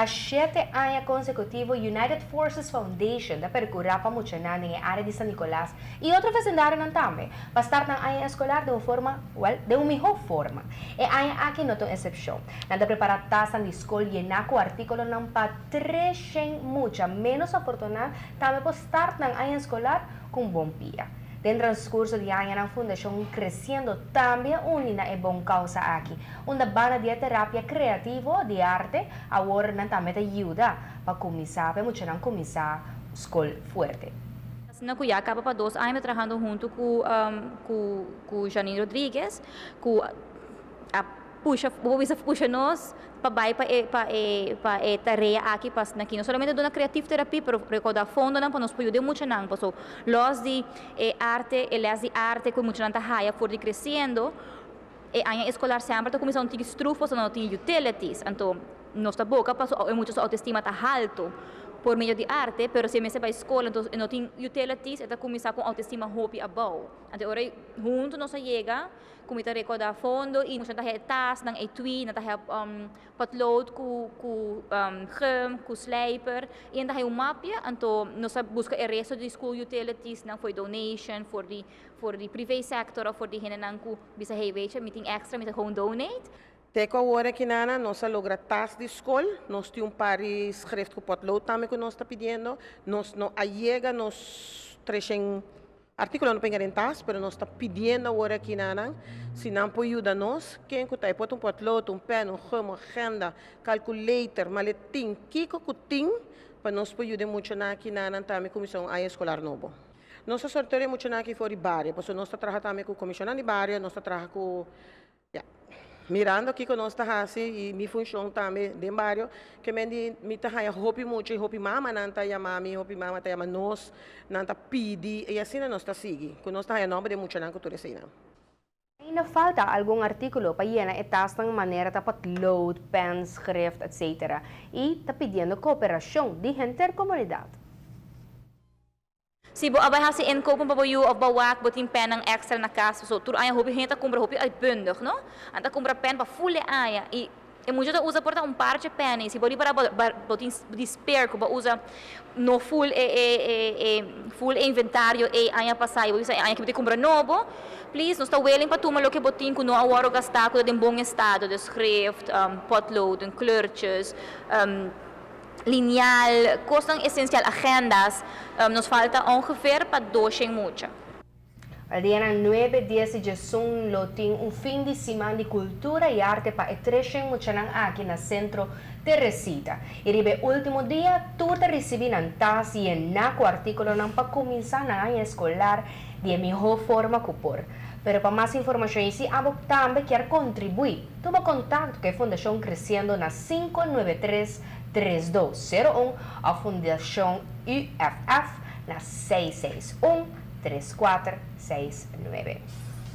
Pa 7 aña consecutivo, United Forces Foundation ta percura pa muchanan den area di San Nicolas y otro vecindarionan tambe, pa start nan aña escolar di un forma, well, di un miho forma. E aña aki no ta un excepcion. Nan ta prepara tas di scol yena cu articulonan pa 300 mucha menos afortuna tambe pa start nan aña escolar cu bon pia. Den transcurso di aña, e Fundacion Creciendo tambe a uni na e bon causa aki, unda banda di terapia creativo di arte, awor nan tambe ta yuda pa cuminsa, pa muchanan cuminsa scol fuerte. Na cu ya caba pa 2 aña trahando hunto cu Janine Rodrigues, cu a pusha, bo bisa pusha nos pa bay pa e tarea aki pa aki no solamente duna creative therapy, pero recauda fondonan pa nos por yuda muchanan, paso los di e arte e les di arte cu muchanan ta haya for di Creciendo, e aña escolar semper ta cuminsa un tiki stroef, paso no tin utilities. Anto nos ta boca paso e mucha su autoestima ta halto por medio di arte, pero si e bay scol, anto no tin utilities, e ta cuminsa cu autoestima hopi abou. Anto ora hunto nos a yega cuminsa recauda fondo y nos ta tas nan etui, nan ta potlood cu gum, cu slijper y dan un mapje. Anto nos a busca e resto di school utilities nan for donation, for di privé sector of for di hendenan cu bisa: "Hey, weet je, mi tin extra, mi ta gewoon donate." Te cu awor aki nan, nos a logra tas di scol, nos tin un par di schrift cu potlood tambe cu nos ta pidiendo, nos no a yega nos 300 articulo no penga den tas, pero nos ta pidiendo awor aki nan, si nan por yuda nos, ken cu ta, por un potlood, un pen, un gum, agenda, calculator, maletin, kiko cu tin, pa nos por yuda muchanan aki nan tambe cuminsa aña escolar nobo. Nos ta sortea muchanan aki for di bario, pasobra nos ta traha tambe cu comision di bario, nos ta traha cu, ja, mirando aki cu nos ta haci y mi funcion tambe den bario, kiermen mi ta haya hopi mucha y hopi mama nan ta yama mi, hopi mama ta yama nos, nan ta pidi y asina nos ta sigui. Cu nos ta haya nomber di muchanan cu tur asina. Ainda falta algun articulo pa yena e tasnan, manera ta potlood, pen, schrift, etc. Y ta pidiendo cooperacion di henter comunidad. Si bo a bay hasi inkopen pa bo yu of bo wak bo tin pen extra na cas, so tur aña hopi hende cumpra hopi uitbundig, no? Anto cumpra pen pa full aña y e mucha ta usa por ta un par di pen y si bo para bo tin di spare cu bo usa no full e full inventario e aña pasa y bo bisa aña cu bo cumpra nobo, please, nos ta willing pa tuma loke bo tin cu no a wordo gasta, cu den bon estado, de schrift, potlood, kleurtjes, lineal, cosnan esencial, agendas, nos falta ongeveer pa 200 mucha. E dia 9, 10 y 11 lo tin un fin di siman di cultura y arte pa e 300 muchanan aki na Centro Teresita. Y riba ultimo dia, tur ta ricibi nan tas yena cu articulonan pa cuminsa nan aña escolar di miho forma cu por. Pero pa mas informacion y si abo tambe kier contribui, tuma contacto cu Fundacion Creciendo na 593 3201 of Fundacion UFF na 661 3469.